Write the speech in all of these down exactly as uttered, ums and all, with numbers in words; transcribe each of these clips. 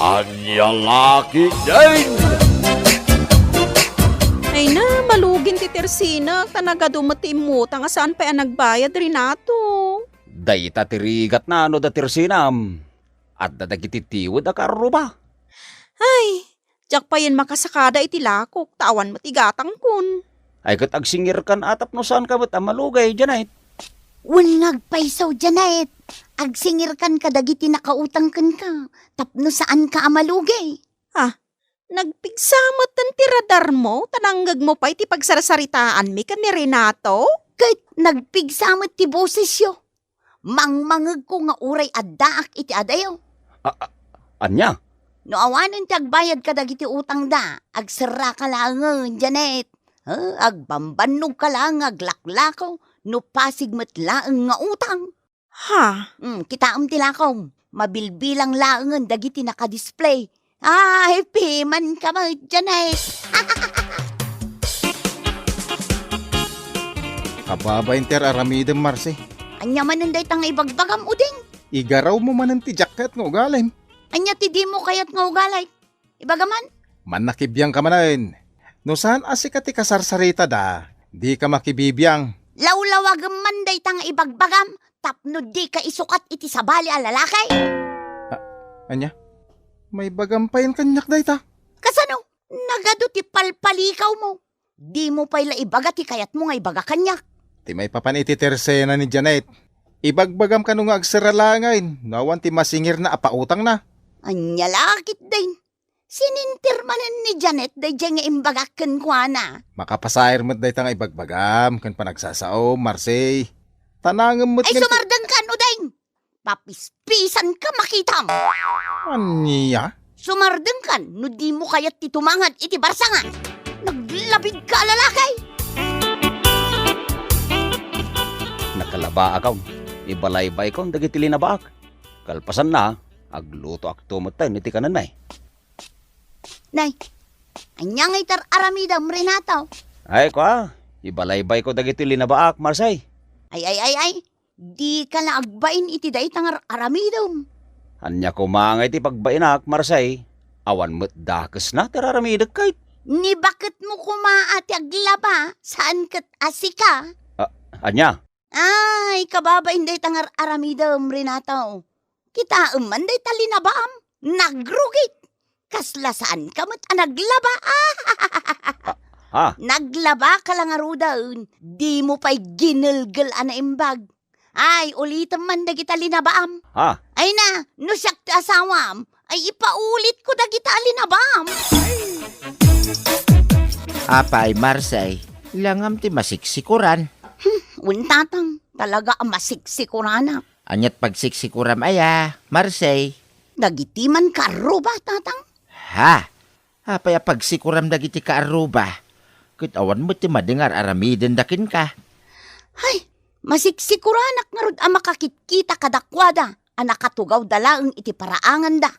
Ania la ketdin? Ay na, malugin ti tersinak, ta nagadu met ti immutang a saan pay a nagbayad, Renato. Dayta ti rigatna no da tersinam. Adda dagiti tiwed a kaarruba. Ay, diak payen makasakada iti lakok, ta awan met igatangkon. Ay ket agsingirkan a tapno saanka met a malugay, Janet. Wen nga agpayso, Janet. Agsingirkan kadagiti nakautang kenka, tapno saanka a malugay. Ah, nagpigsa met ti radarmo, ta nangngegmo pay ti pagsarsaritaanmi ken ni Renato? Ket nagpigsa met ti bosesyo. Mangmangegko nga uray addaak iti adayo. A-, a-, ania? No awanen ti agbayad kadagiti utangda, agserraka laengen, Janet. Eh, agbambannogka laeng nga aglaklako no pasig met laeng nga utang. Ha? Hmm, kitaem ti lakom. Mabilbilang laengen dagiti nakadisplay. Ay, pimanka met, Janet. Kababain ti ar-aramidem, Marse. Ania manen dayta nga ibagbagam, Uding? Igarawmo manen ti diak kayat nga ugalim. Ania ti dimo kayat nga ugalim? Ibagaman? Mannakibiangka manen. No saan a sika ti kasarsaritada, dika makibibiang. Lawlawagem man dayta nga ibagbagam tapno dika isukat iti sabali a lalaki. A-, ania? Maibagam payen kaniak dayta? Kasano? Nagadu ti palpalikawmo. Dimo pay la ibaga ti kayatmo nga ibaga kaniak. Ti maipapan iti tersena ni Janet, ibagbagam kano nga agserra laengen no awan ti masingirna a pautangna. Ania la ketdin? Sininter manen ni Janet daydiay nga imbagak kenkuana. Makapasair met dayta nga ibagbagam ken panagsasaom, Marse. Ta nangem met. Ay, ngem ti sumardengka, Uding! Papispisanka, makitam! Ania? Sumardengkan no dimo kayat ti tumangad iti barsangan. Naglabidka a lalaki! Nakalabaakon. Ibalaybaykon dagiti linabaak. Kalpasanna, aglutoakto metten iti kanenmi. Nay, ania ngay ti ar-aramidem, Renato? Ay, kua, ibalaybayko dagiti linabaak, Marse. Ay, ay, ay, ay, dika la agbain iti dayta nga ar-aramidem. Ania koma ngay ti pagbainak, Marse? Awan met dakesna ti ar-aramidek, ket. Ni baketmo koma a ti aglaba, saan ket a sika? A-, ania? Ay, kababain dayta nga ar-aramidem, Renato. Kitaem man dayta linabaam, nagrugit. Kasla saanka met a naglaba. Ah, ah. Naglabaka la ngaruden, dimo pay ginelgel a naimbag. Ay, ulitem man dagita linabaam. Ah. Ay na, no siak ti asawam, ay ipaulitko dagita linabaam. Apay, Marse, langam ti masiksikuran. Hmm, wen, tatang, talaga a masiksikuran. Aniat pagsiksikuram aya, Marse? Dagiti man kaarruba, tatang. Ha? Apay a pagsikuram dagiti kaarruba? Ket awan met ti madi nga ar-aramidenda kenka. Hay, masiksikuranak ngarud a makakitkita kadakuada a nakatugawda laeng iti paraanganda.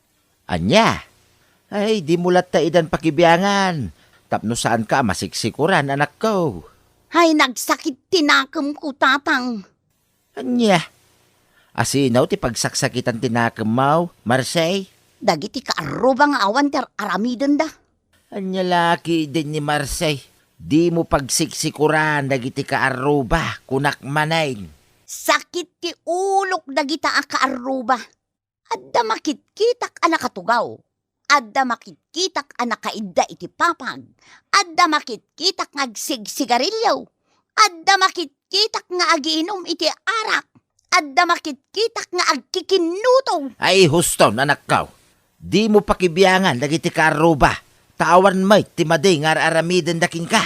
Ania? Ay, dimo latta idan pakibiangan, tapno saanka a masiksikuran, anakko. Hay, nagsakit ti nakemko, tatang. Ania? Asino ti pagsaksakitan ti nakemmo, Marse? Dagiti kaarruba nga awan ti ar-aramidenda. Ania la ketdin ni Marse? Dimo pagsiksikuran dagiti kaarruba, kunak manen. Sakit ti ulok dagita a kaarruba. Adda makitkitak a nakatugaw. Adda makitkitak a nakaidda iti papag. Adda makitkitak nga agsigsigarilio. Adda makitkitak nga agiinum iti arak. Adda makitkitak nga agkikinnutong. Ay, huston, anakko. Dimo pakibiangan dagiti kaarruba, ta awan met ti madi nga ar-aramidenda kenka.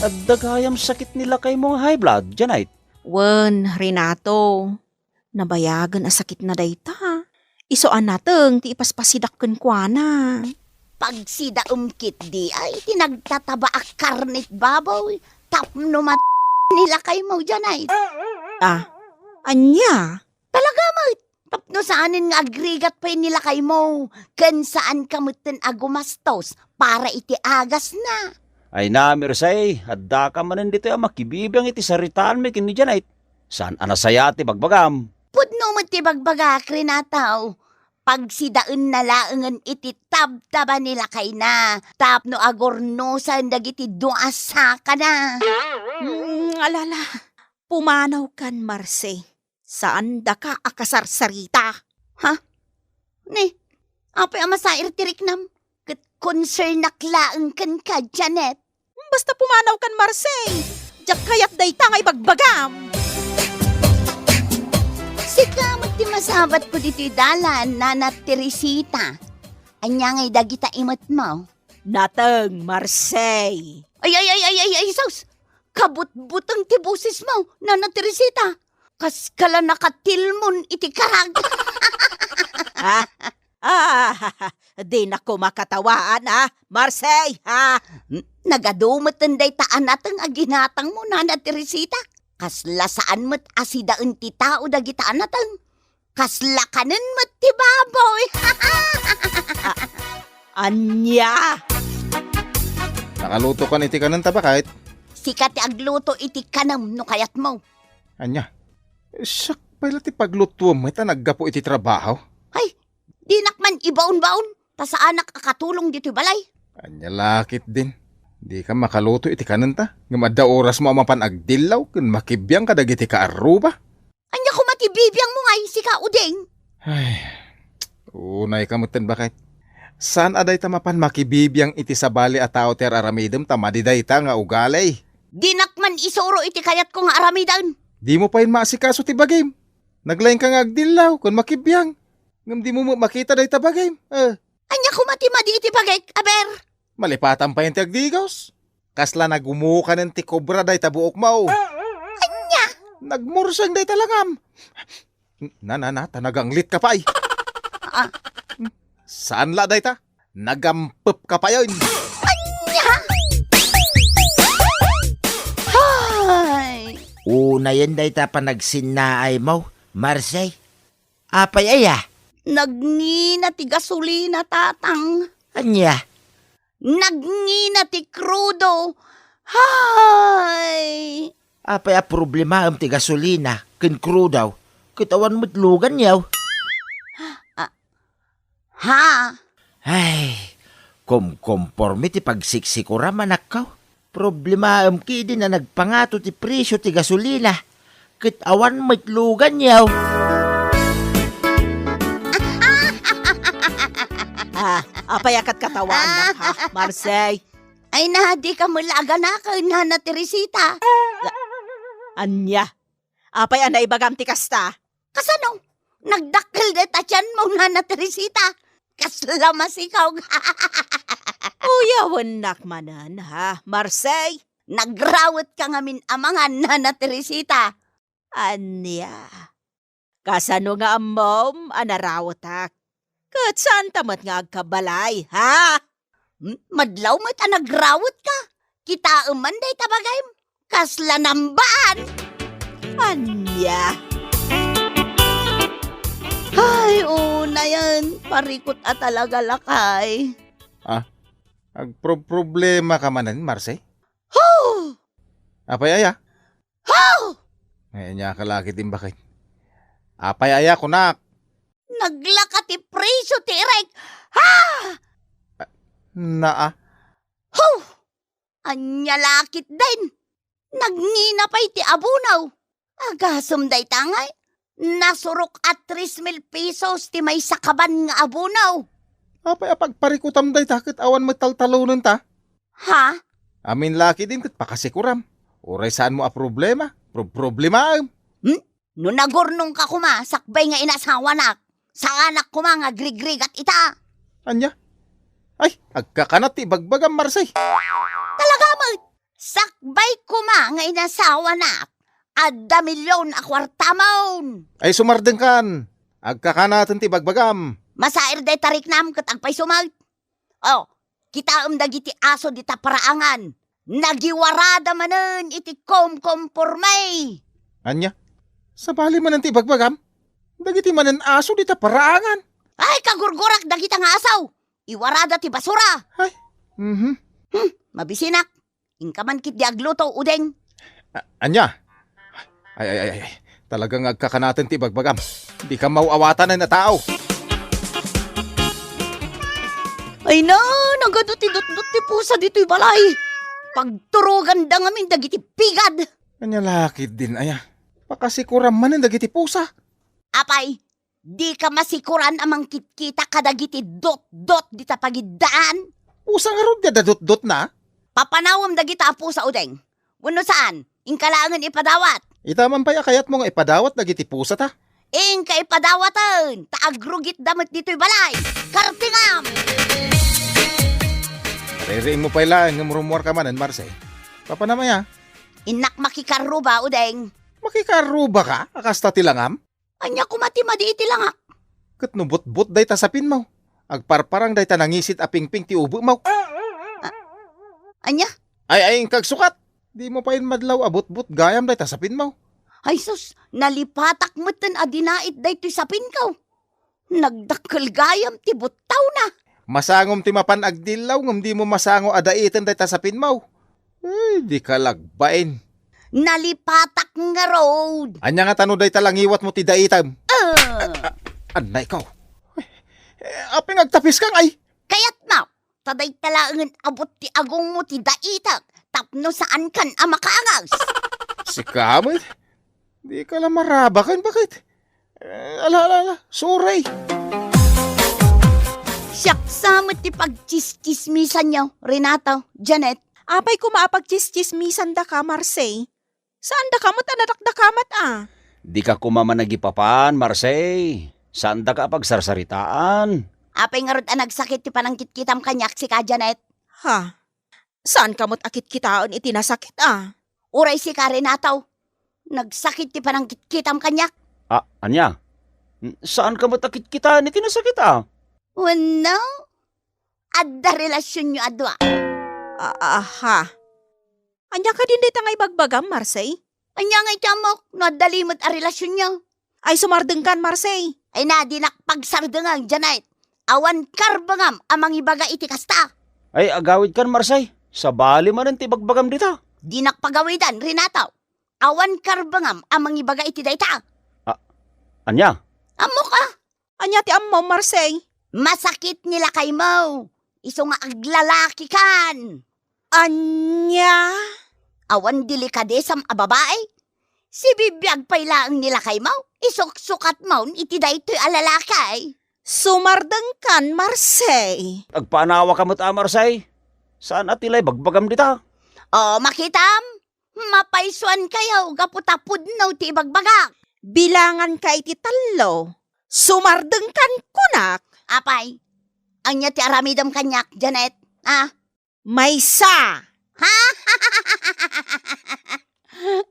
Adda gayam sakit ni lakaymo nga high blood, Janet? Wen, Renato, nabayagen a sakitna dayta. Isu a nateng ti ipaspasidak kenkuana. Pagsidaem ketdi ay ti nagtataba a karne ti baboy tapno mat-, ni lakaymo, Janet. Ah, ania? Talaga met, tapno saanen nga agrigat pay ni lakaymo, ken saanka metten a gumastos para iti agasna. Ay na, Marse, addaka manen ditoy a makibibiang iti saritaanmi ken ni Janet. Saan a nasayaat ti bagbagam. Pudno met ti bagbagak, Renata. Pagsidaenna laengen iti tabtaba ni lakayna tapno agurnosan dagiti dua a sakana. Mm, alala, pumanawkan, Marse. Saandaka a kasarsarita. Ha? Ni, apay a masair ti riknam? Ket concernak laeng kenka, Janet. Basta pumanawkan, Marse. Diak kayat dayta nga ibagbagam. Sika met ti masabatko ditoy dalan, Nana Teresita. Ania ngay dagita imetmo? Nateng, Marse. Ay, ay, ay, ay, ay, ay, sus! Kabutbuteng ti bosesmo, Nana Teresita. Kas kala nakatilmon iti karag. Ah, ah, dinak koma katawaan, ah, Marse, ha? N-, nagadu met dayta a nateng a ginatangmo, Nana Teresita. Kasla saan met a sidaen ti tao dagita a nateng. Kasla kanen met ti baboy. Ania? Nakalutokan iti kanenta, baket? Sika ti agluto iti kanem no kayatmo. Ania? Siak pay la ti paglutuem met a naggapu iti trabaho? Ay, dinak man ibaon-baon, ta saanak a katulong ditoy balay. Ania la ketdin? Dika makaluto iti kanenta, ngem adda orasmo a mapan agdillaw ken makibiang kadagiti kaarruba. Ania koma ti bibiangmo ngay, sika, Uding? Ay, unayka metten, baket. Saan a dayta mapan makibibiang iti sabali a tao ti ar-aramidem ta madi dayta nga ugali. Dinak man isuro iti kayatko nga aramiden. Dimo pay maasikaso ti bagim. Naglaingka nga agdillaw ken makibiang. Ngem dimo met makita dayta bagim. Eh. Ania koma ti madi iti bagik, aber? Malipatan pay ti agdigos. Kasla nagumukanen ti kobra dayta buokmo. Ania? Nagmurseng dayta langam. Na, na, na, ta naganglitka pay. Ah. Saan la dayta? Nagampepka payen. Ania? Hay! Unayen dayta panagsinnaaymo, Marse. Apay aya? Nagngina ti gasolina, Tatang. Ania? Nagngina ti krudo. Hay! Apay a problemaem ti gasolina ken krudo ket awan met luganyo? Ah, ha? Ay, kumkomporme ti pagsiksikuram, anakko. Problemaem ketdin a nagpangato ti presio ti gasolina ket awan met luganyo. Ah, apay a katkatawaannak, ha, Marse? Ay na, dika met la aganaken, Nana Teresita. Ania? Apay a naibagam ti kasta? Kasano? Nagdakkel dayta tianmo, Nana Teresita. Kasla masikaw. Uyawennak manen, ha, Marse? Nagrawet ka ngamin a mangan, Nana Teresita. Ania? Kasano nga ammom a narawetak? Ket saanta met nga agkabalay, ha? Hmm? Madlaw met a nagrawet ka. Kitaem man dayta bagim. Kasla nambaan. Ania? Ay, unayen, parikut a talaga, lakay. Ah, agproproblema ka manen, Marse? Ho! Apay aya? Ho! Ay, ania ka la ketdin, baket? Apay aya, kunak? Naglaka ti presio ti irek. Ha! Naa. Ho! Ania la ketdin? Nagngina pay ti abono. Agasem dayta ngay, nasurok a tres mil pesos ti maysa ka ban nga abono. Apay a pagparikutam dayta ket awan met taltalonenta? Ha? Amin la ketdin ket pakasikuram. Uray saanmo a problema, pro-, problemaem. Hmm? No nagurnongka koma sakbay nga inasawanak, saanak koma nga agrigrigat ita. Ania? Ay, agkakanat ti ibagbagam, Marse. Talaga met, sakbay koma nga inasawanak, adda milyon a kuartamon. Ay, sumardengkan. Agkakanaten ti ibagbagam. Masair dayta riknam ket agpayso met. Oh, kitaem dagiti aso dita paraangan. Nagiwarada manen iti kumkumporme. Ania? Sabali manen ti ibagbagam? Dagiti manen aso dita paraangan. Ay, kagurgurak dagita nga aso. Iwarada ti basura. Ay, mhm. Hmm, mabisinak. Inka man ketdi agluto, Uding. A-, ania? Ay, ay, ay, ay. Talaga nga agkakanaten ti ibagbagam. Dika maw-awatanen a tao. Ay na, nagadu ti dutdot ti pusa ditoy balay. Pagturoganda ngamin dagiti pigad. Ania la ketdin aya? Pakasikuram manen dagiti pusa. Apay, dika masikuran a mangkitkita kadagiti dutdot dita pagiddaan? Pusa ngarud ti adda dutdotna? Papanawem dagita a pusa, Udeng. Wenno saan, inka laengen ipadawat. Ita man pay a kayatmo nga ipadawat dagiti pusata. Inka ipadawaten, ta agrugitda met ditoy balay. Kartingam! Ririingmo pay laeng ngem rummuarka manen, Marse. Papanam aya? Innak makikarruba, Udeng. Makikarrubaka a kasta ti langam? Ania koma ti madi iti langak? Ket no butbot dayta sapinmo, agparparang dayta nangisit a pingping ti ubemo. A-, ania? Ay, ay, inka agsukat. Dimo pay madlaw a butbot gayam dayta sapinmo. Ay sus, nalipatak metten a dinait daytoy sapinko. Nagdakkel gayam ti buttawna. Masangom ti mapan agdillaw ngem dimo masango a daiten dayta sapinmo. Ay, dika lagbain. Nalipatak ngarud. Ania ngata no dayta la ngiwatmo ti daitem? Ah! Annay ko. Eh, apay nga agtapiskang ay? Kayatmo, ta dayta laengen abut ti agongmo ti daitek tapno saankan a makaangas. Sika met? Dika la marabaken, baket? Eh, ala, ala, ala. Sorry. Siak sa met ti pagtsistsismisanyo, Renato, Janet. Apay koma a pagtsistsismisandaka, Marse? Saandaka met a nadakdakamat a. Dika koma managipapan, Marse. Saandaka a pagsarsaritaan. Apay ngarud a nagsakit ti panangkitkitam kaniak, sika, Janet? Ha? Saanka met a kitkitaen iti nasakit a. Uray sika, Renato. Nagsakit ti panangkitkitam kaniak. A, ania? Saanka met a kitkitaen iti nasakit a. Wenno, adda relasionyo a dua. A-, aha. Ania kadin dayta nga ibagbagam, Marse? Ania nga iti ammok no adda limed a relasionyo? Ay, sumardengkan, Marse. Ay na, dinak pagsardengeng, Janet. Awan karbengam a mangibaga iti kasta. Ay, agawidkan, Marse. Sabali manen ti ibagbagam dita. Dinak pagawidan, Renato. Awan karbengam a mangibaga iti dayta. A-, ania? Ammok a. Ania ti ammom, Marse? Masakit ni lakaymo. Isu nga aglalakikan. Ania? Awan delikadesam a babai? Sibibiag pay laeng ni lakaymo, isuksukatmon iti daytoy a lalaki. Sumardengkan, Marse. Agpaanawaka met a, Marse. Saan a ti la ibagbagam dita? O, makitam? Mapaysuankayo gapu ta pudno ti ibagbagak. Bilanganka iti tallo. Sumardengkan kunak. Apay, ania ti aramidem kaniak, Janet? A? Maysa.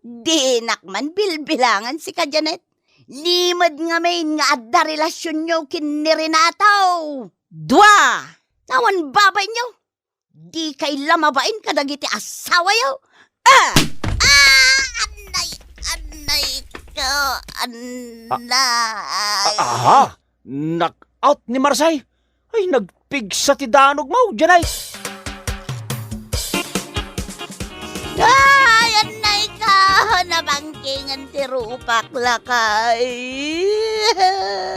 Dinak man bilbilangan, sika, Janet. Limed ngamin nga adda relasionyo ken ni Renato. Dua. Awan babainyo. Dikay la mabain kadagiti asawayo. A! A! Annay, annay ko, annay. A-, aha! Knock out ni Marse. Ay, nagpigsa ti danogmo, Janet. Ay, annay ko, nabangkingen ti rupak, lakay.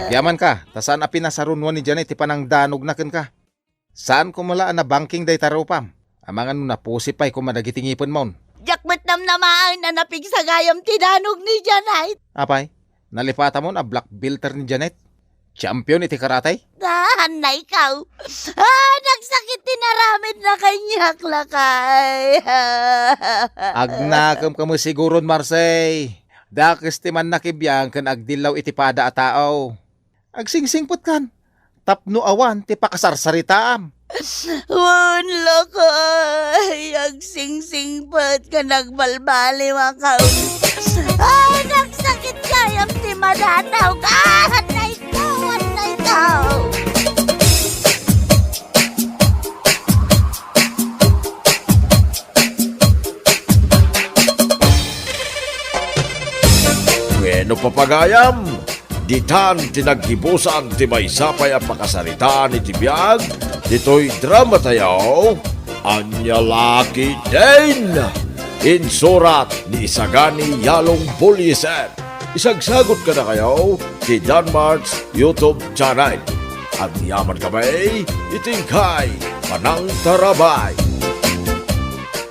Agyamanka, ta saan a pinasarunua ni Janet ti panangdanogna kenka. Saan koma la a nabangking dayta rupam? Amangan no napusi pay koma dagiti ngipenmon. Diak met namnamaen a napigsa gayam ti danog ni Janet. Apay, nalipatamon a black belter ni Janet? Champion iti karate? A, annay ko. A, nagsakit ti naramidna kaniak, lakay. Agnakemka met siguron, Marse. Dakes ti mannakibiang ken agdillaw iti pada a tao. Agsingsingpetkan tapno awan ti pakasarsaritaam. Wen, lakay, agsingsingpet ken agbalbaliwak. Ay, nagsakit gayam ti madadaw. A, annay ko, annay ko. Wenno, papagayam, ditan ti naggibusan ti maysa pay a pakasaritaan iti biag ditoy dramatayo, Ania La Ketdin. Insurat ni Isagani Yalong Bullieser. Isagsagot kadakayo ti Danmart's YouTube channel. Agyaman kami iti inkay panangtarabay.